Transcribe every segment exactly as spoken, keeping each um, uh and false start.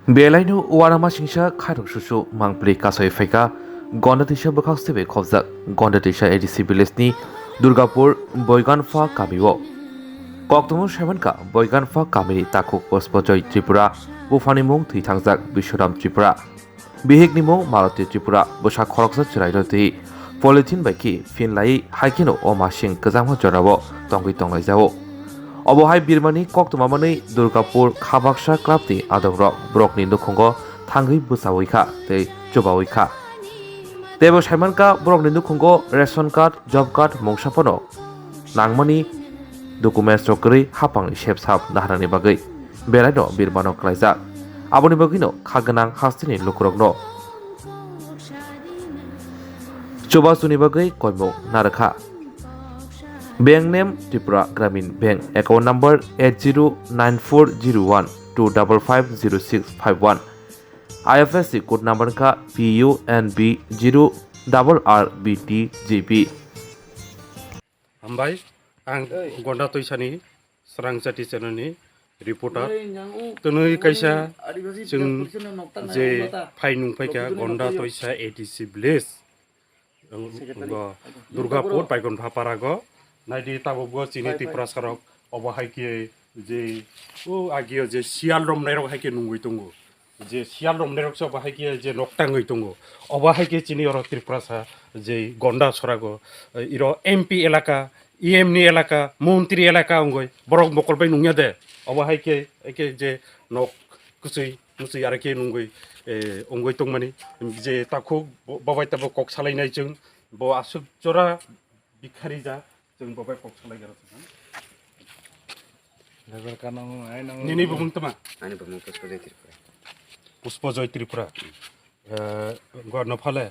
Belaino uanama singsa khairok susu mangpli kasoi phaikha Gonda Teisa bwkhak sebe khobjak Gonda Teisa A D C village ni Durgapur Boiganpha kamio. Koktwmung saimankha Boiganpha kamini takhuk Puspojoy Tripura, buphani mung thwi thangjak Biswaram Tripura. Bihikni mung Maloti Tripura, bwsa khoroksa chwraino twi polythene bai khe phin laiwi hai kheno o masing kwchangma jorao tongwi tonglaijao. Obo hai birmani koktwma manwi Durgapur khabaksa club ni adongrok borokni nukhungo thangwi bwchaui kha tei chubaui kha. Teibo saimankha borokni nukhungo ration card, job card mungsa phano nangmani documents rok kwrwi hapangni sepsap naharani bagwi belaino birmano klaijak. Aboni bagwino kha gwnang hasteni lukurokno chubasuni bagwi koimung narwkha. Bank name Tripura Gramin Bank, account number eight zero nine four zero one two double five zero six five one. I F S C code number wngkha P U N B zero double R B T G B. Hambai, ang Gonda Toisani Srang Jati channel ni reporter. Twnwi kaisa chwng je phai nung phaikha Gonda Toisa A D C village. Ang bo Durgapur Paigon Phaparago. Naidi tabukbo chini Tiprasarok obo hai khe je o agio je siyal romnairok hai khe nungwi tongo. Je siyal romnairok se obo hai khe je nok tangwi tongo. Obo hai khe chini oro Tiprasa je Gonda Sorago, eh, iro M P elaka, E M ni elaka, montri elaka wngwi borok mokol bai nungya de. Obo hai khe, hai khe je nok kwchwi, kwchwi aro khe nungwi, eh, wngwi tongmani. Je takhuk bo-, bobai tabo kok salainai chwng, bo aswk jora bikharija. Chwng bo bai kok salai garo chwng. Level ka nang ai nang. Nini bumung tama? Ani bumung Puspojoy Tripura. Puspojoy Tripura. Eh, go no phale?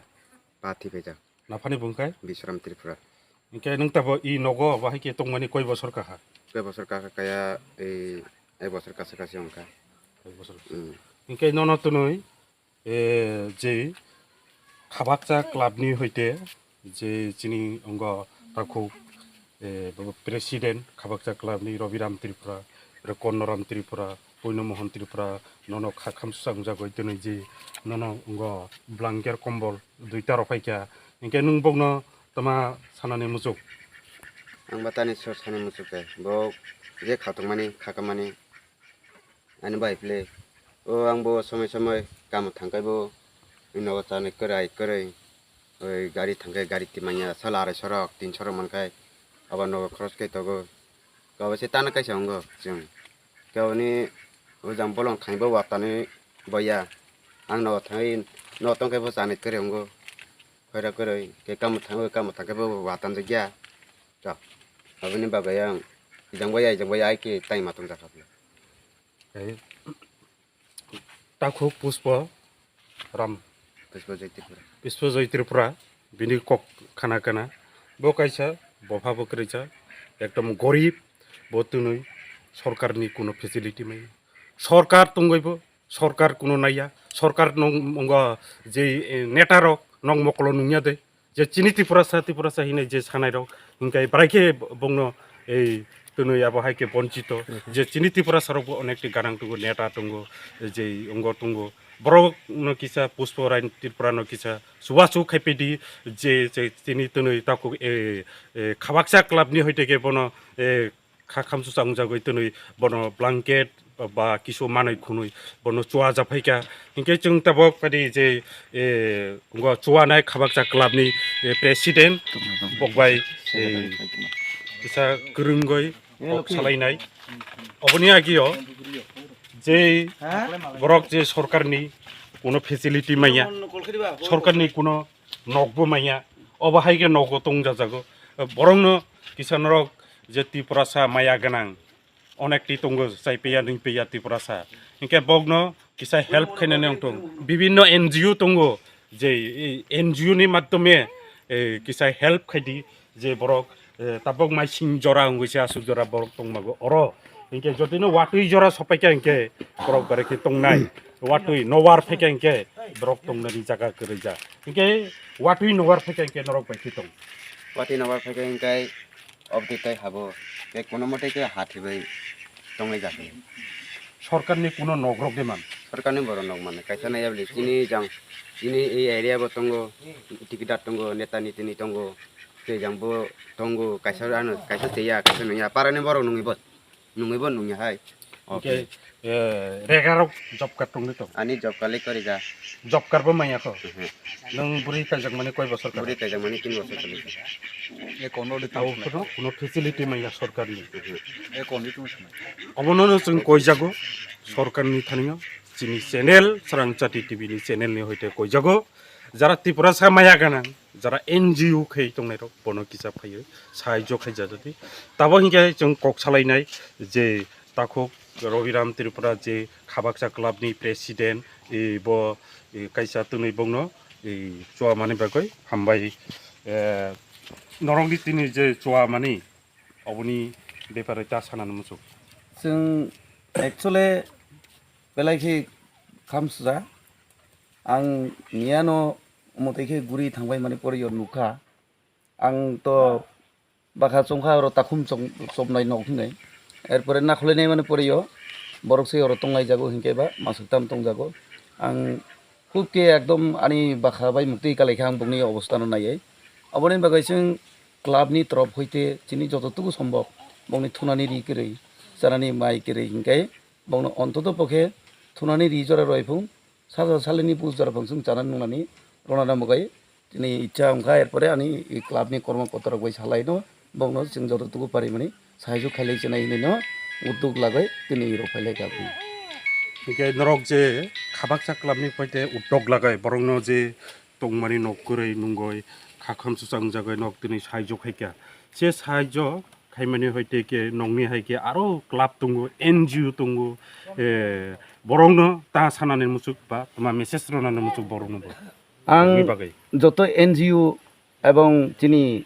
Pathi beja. Na phani bung kai? Bisram Tripura. Hingke nung tabo i nogo bahai ke tongmani koi bosor kaha? Koi bosor kaha kaya ei, ei bosor kasa kasi ongka. Koi bosor. Hmm. Hingke nono tunui eh, je Khabakcha club ni hoite je chini ongo takhuk, eh, bo president Khabakcha club ni Rabiram Tripura, aro Kornoram Tripura, Puinomohon Tripura, nono kha khamsusa wngjagoi twnwi je nono ongo blanket kombol duita rw phaikha, hinkhe nwng bokno tama sanani muchuk? Ang ba tani sor sani muchuk khe, bo je khatungmani, khakamani, ani bai philwi. O ang bo somoi somoi kamo thangkhai bo nogo chanwi kwrwi kwrwi, oi gari thangkhai gari twi manya sal arai sorok tin sorok mankhai abo nogo khoros khe togo. Kabo se tana kaisa wngo chwng. Keboni o jang bolong thangwi bo watani boya. Ang nogo thangwi nogo tongkhai bo chanwi kwrwi wngo. Khoira kwrwi khe kamo thangwi kamo thangkhai bo watanjakya. Chwk. Aboni bagwi ang ijang bai ya, ijang bai ya, ai khe tai ma tong jakha. Tei takhuk Puspo Ram. Puspo Joy Tripura. Puspo Joy Tripura, bini kok khana kana. Bo kaisa bopha bo kwrwisa, ekdom gorib, bo twnwi sorkarni kuno facility maya. Sorkar tongwi bo, sorkar kuno naiya, sorkar nong, nongo je, eh, neta rok nong mokolo nungya de. Je chini Tiprasa, Tiprasa hinwi je sanai rok, hinkhe bwrai khe bongno ei twnwi abo hai khe bonchito. Je chini Tiprasa rok bo onek ti ganang tongo, neta tongo, je ongo tongo. Borok no kisa Puspo Rai Tripura no kisa subasu khai pedi je, je chini twnwi takhuk, eh, eh, Khabakcha club ni hoite khe bono, eh, kha khamsusa wngjagwi twnwi bono blanket ba kisu manwi khwnwi bono chuajak phaikha. Hinkhe chwng tabok padi je, eh, ngo chuanai Khabakcha club ni, eh, president bokbai, eh, kisa kwrwngwi kok salainai. Oboni agio je borok je sorkarni kuno facility manya, sorkarni kuno nokbo manya, obo hai khe nogo tongjajago. Borokno kisa norok je Tiprasa maya gwnang, onek ti tongo, chai peya, nung peya Tiprasa. Hinkhe bokno kisa help khainani wng tong. Bibinno N G O tongo, je, eh, N G O ni madhyome, eh, kisa help khaidi, je borok, eh, tabok mai sing jora wngwi se aswk jora borok tongmago oro. Hinkhe jotino watwi jora sopaikha hinkhe borok bare khe tongnai. Watwi nowar phaikha hinkhe borok tongnani jaga kwrwija. Hinkhe watwi nowar phaikha hinkhe norok bai khe tong. Watwi nowar phaikha hinkhe obtwi tei habo, tei kono mote khe ha thwibai tonglai jakhe. Sorkarni kuno nok rok de man? Sorkarni borok nok mano. Kaisa naiya bole chini jang, chini ei area bo tongo, tikidar tongo, neta nitini tongo, tei jang bo tongo, kaisa ano, kaisa cheya, kaisa nungya. Parani borok nungwi bo, nungwi bo nungya hai. Okay. Hingke, eh, rega rok job card tongde tong? Ani job card le korija. Job card bo manya ko? Mhm. Nwng bwrwi kaijak mani koi bosor ka? Bwrwi kaijak mani tin bosor kwlai. Abo kuno, kuno facility manya sorkarni? Mhm. Obono no chwng koijago sorkarni thanio, chini channel, Srang Chati T V ni channel ni hoite koijago. Jara Tiprasa maya ganang, jara N G O khe tongnai rok, bono kisa phaiwi sahajyo khaijadi. Tabo hinkhe chwng kok salainai je takhuk Rabiram Tripura je Khabaksa Club ni president, e, bo, e, kaisa twnwi bongno, e, chuamani bagwi hambai, e, norokni tini je chuamani oboni bepare ta sanani muchuk. Chwng actually belai khe khamsija. Ang miyano mwtai khe guri thangbai mani pore yo nukha. Ang to bakha chongkha oro takhum chong-, chobnai nok hinwi. Erpore nakhwlai nai mani pore yo borok se oro tonglai jago hinkhe ba masuk tam tong jago. Ang khub khe ekdom ani bakha bai muktwi kalai kha ang bongni obostha no naiwi. Aboni bagwi chwng club ni torop hoite chini joto tuku sombok bongni thunani ri kwrwi, chanani mai kwrwi hinkhe bongno ontoto pokhe thunani ri jora roi phung, saja salini bus jora phung chwng chana nungnani rona na mwgai. Tini icha wngkha, erpore ani i club ni kormo kotor rok bai salaino bongno chwng joto tuku parimani sahajyo khailai chenai hinwi no uddog lagoi tini iro phailai kha. Hingke norok je Khabaksa club ni poite uddog lagoi borokno je tongmani nok kwrwi nungoi khakham swchang jagoi nok tini sahajyo khaikha. Se sahajyo khaimani hoite ke nokni hai ke aro club tongo, N G O tongo, eh, borokno ta sanani muchuk ba tma message ronani muchuk borokno bo. Ang bagwi. Joto N G O ebong chini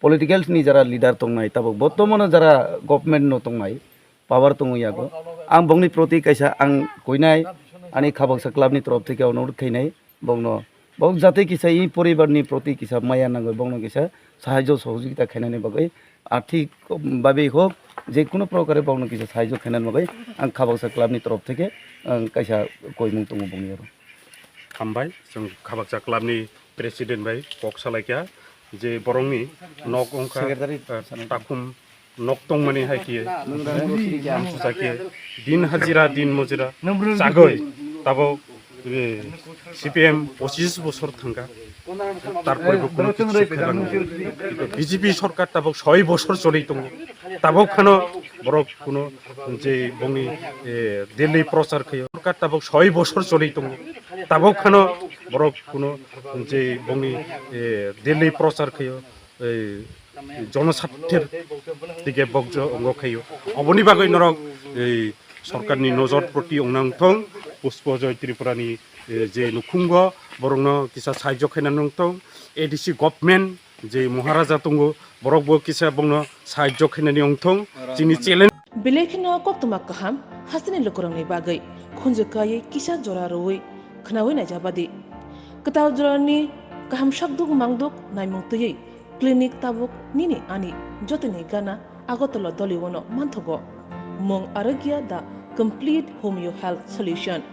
political ni jara leader tongnai, tabok bortomano jara government no tongnai, power tongo yago. Ang bongni proti kaisa ang koinai, ani Khabaksa club ni torof theke ono khainai, bongno, bong jate kisa i poribar ni proti kisa maya nangoi, bongno kisa sahajyo sohojogita khainani bagwi, arthik babe hok, je kuno prokare bongno kisa sahajyo khainani bagwi, ang Khabaksa club ni torof theke, ang kaisa koimung tongo bongni oro. Hambai, chwng Khabaksa club ni president bai kok salaikha je borokni nok wngkha, Secretary eh, sanai. Takhum nok tongmani hai khe, hamsusa khe, din hajira, din mojira, chagoi, tabok, eh, C P M pochis bosor thangkha, tarpore bo kuno kichu khailangya. Kintu B J P sorkar tabok soi bosor choli tongo, tabok phano borok kuno je bongni, eh, Delhi prochar khaio, sorkar tabok soi bosor choli tongo, tabok phano borok kuno je bongni, eh, Delhi prochar khaio, eh, jonosarther dige bokjo ongo khaio. Oboni bagwi norok, eh, sorkarni nojor proti ongna wngthong, Puspojoy Tripurani, eh, je nukhungo borokno kisa sahajyo khaina wngthong, A D C government je Maharaja tongo, borokbo kisa bongno sahajyo khainani wngthong, chini challenge. Belai kheno koktwma kaham hasteni lukurokni bagwi khunju kaiwi kisa jora rwui khwnaui naijabadi. Kwtal jorani kaham sakduk mangduk naimung twiwi clinic tabuk nini ani jotoni gana Agartala Doliwano manthogo. Mung Arogya the complete homeo health solution.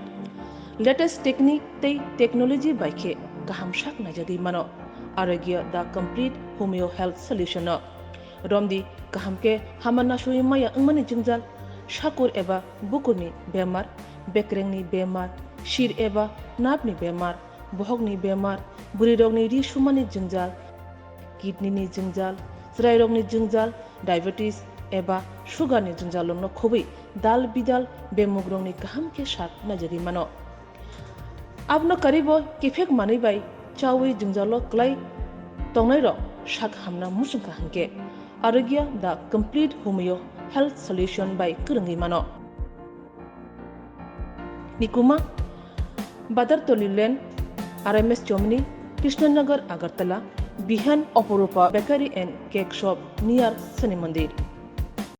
Latest technique tei technology bai khe kaham sak naijagwi mano Arogya the complete homeo health solution no. Romdi kaham khe hama nasugwi maya wngmani jwngjal, sakur eba bukurni bemar, bekrengni bemar, sir eba napni bemar, bohokni bemar, bwrwirokni ri sumani jwngjal, kidney ni jwngjal, chwrairokni jwngjal, diabetes eba sugar ni jwngjal rokno khobwi dal bidal bemugrokni kaham khe sak naijagwi mano. Abono karibo kiphek manwi bai chawi jwngjalo kwlai tongnairok sak hamna muchungkha hinkhe Arogya the complete homeo health solution bai kwrwngwi mano. Nikuma, Badartoli Lane, R M S Chomni, Krishnanagar, Agartala, Bihan Oporupa Bakery and Cake Shop near Shani Mandir.